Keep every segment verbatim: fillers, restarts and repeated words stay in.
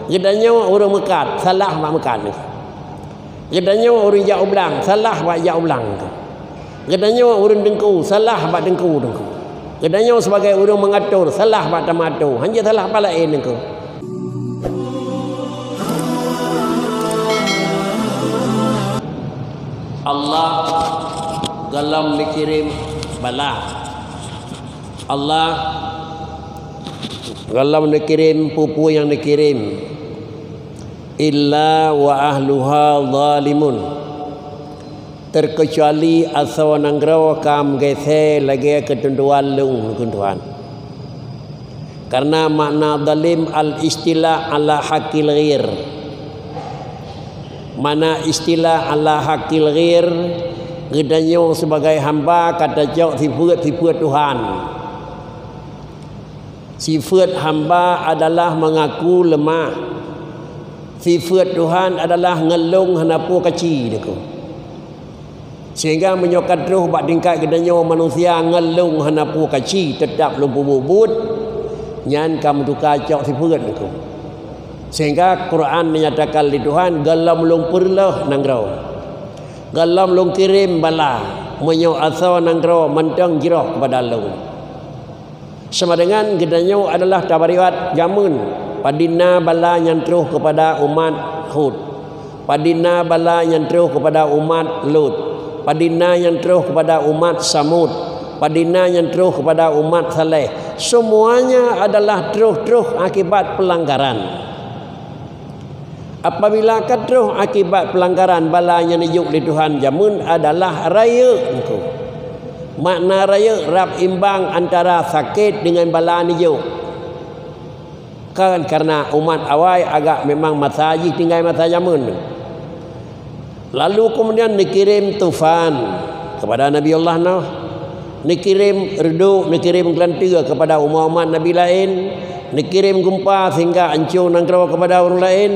Geutanyoe ureuëng meukat, salah bak meukat. Geutanyoe ureuëng jak u blang, salah bak jak u blang. Geutanyoe ureuëng teungku, salah bak teungku, teungku. Geutanyoe sibagai ureuëng meungatur, salah bak teumatur. Hanjeuet salah bak laén, teungku. Allah gohlom neukirém bala. Allah gohlom neukirém peue-peue nyang neukirém, illa wa ahluha zalimun, terkecuali asoe nanggroe ka meugeusé lagée keuteuntuan lôn, kheun Tuhan. Karena makna zalim al-istilah ala hakil ghair. Makna istilah ala hakil ghair, geutanyoe sibagai hamba ka tacok sifeuet-sifeuet Tuhan. Sifeuet hamba adalah mengaku lemah. Sifeuet Tuhan adalah ngon lôn hana peue kaci, teungku. Sehingga meunyoe ka troh bak tingkat geutanyoe manusia ngon lôn hana peue kaci, teutab lôn peubuet buet, nyan ka meutuka cok sifeuet, teungku. Sehingga Quran menyatakan lé Tuhan, gohlom lôn peureuloh nanggroe. Gohlom lôn kirém bala, meunyoe asoe nanggroe mantong jroh keupada lôn. Sama dengan geutanyoe adalah tabariwat jameun, padum na bala nyang troh keupada umat Hud, padum na bala nyang troh keupada umat Lut, padum na nyang troh keupada umat Samud, padum na nyang troh keupada umat Saleh. Semuanya adalah troh-troh akibat pelanggaran. Apabila ka troh akibat pelanggaran bala nyang neujok lé Tuhan jameun adalah rayeuk, teungku. Makna rayeuk rab imbang antara sakét deungon bala neujok. Kan karena umat awai agak memang masa jih tinggai masa jameun. Lalu kemudian neukirém tufan keupada Nabi Allah Nuh, neukirém reudôk, neukirém geulanteue keupada umat-umat Nabi laén, neukirém geumpa sehingga ancô nanggroe keupada ureuëng laén,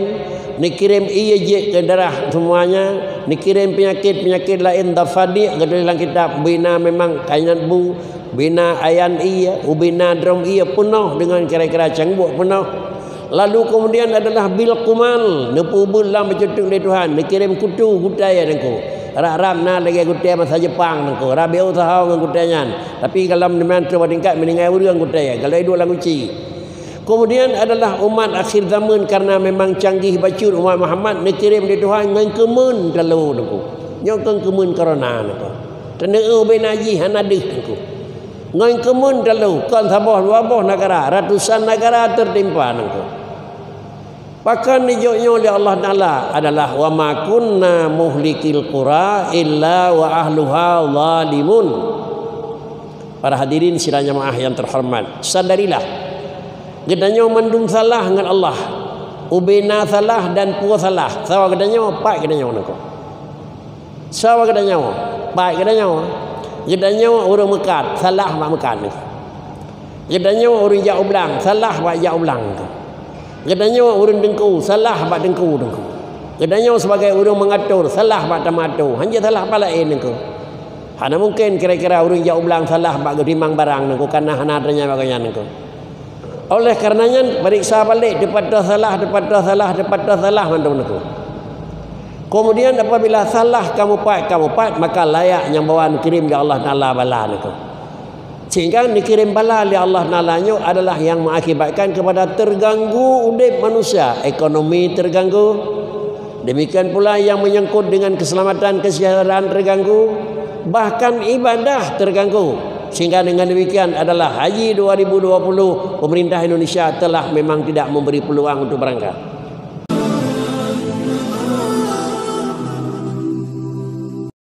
neukirém ié jeuet keu darah seumuanya, neukirém peunyakét-peunyakét laén, dafadiq geutuléh lam kitab, ubé na memang kainan bu, ubé na ayan ié, ubé na drom ié peunoh deungon kira-kira cangguek peunoh. Lalu kemudian adalah bil qumal, neupeubuet lam beucutuk lé Tuhan, neukirém kutu gutée, teungku. Rab-rab na lagée gutée masa Jepang, teungku. Rab beu saho ngon gutée nyan. Tapi gohlom deumian troh bak tingkat meuninggai ureuëng gutée, gohlom iduek lam guci. Kemudian adalah umat akhir zaman, karena memang canggih bacut umat Muhammad, neukirém lé Tuhan ngon keumeun talo, teungku. Nyoe kon keumeun corona, teungku. Teuneueh ubé na jih hana deuh, teungku. Ngon keumeun talo, kon saboh dua boh negara, ratusan negara tertimpa, teungku. Pakon neujok nyoe lé Allah Taala adalah, "Wa ma kunna muhlikil qura illa wa ahluha zalimun." Para hadirin sidang jamaah yang terhormat, sadarilah, geutanyoe mandum salah ngon Allah. Ubé na salah dan peue salah. Sawa geutanyoe, pat geutanyoe, teungku. Sawa geutanyoe, pat geutanyoe. Geutanyoe ureuëng meukat, salah bak meukat. Geutanyoe ureuëng jak u blang, salah bak jak u blang. Geutanyoe ureuëng teungku, salah bak teungku, teungku. Geutanyoe sibagai ureuëng meungatur, salah bak teumatur. Hanjeuet salah bak laén, teungku. Hana mungken kira-kira ureuëng jak u blang salah bak geutimang barang, teungku, karena hana teurimong bak gobnyan, teungku. Oleh karena nyan, peuriksa balek, teupatéh salah, teupatéh salah, teupatéh salah mandum, teungku. Kemudian apabila salah kamoe pat, kamoe pat, maka layak nyang bahwa neukirém lé Allah Taala bala, teungku. Sehingga neukirém bala lé Allah Taala nyoe adalah nyang mengakibatkan kepada terganggu udeb manusia, ekonomi terganggu, demikian pula yang menyangkut dengan keselamatan kesejahteraan terganggu, bahkan ibadah terganggu. Sehingga dengan demikian adalah Haji dua ribu dua puluh, pemerintah Indonesia telah memang tidak memberi peluang untuk berangkat.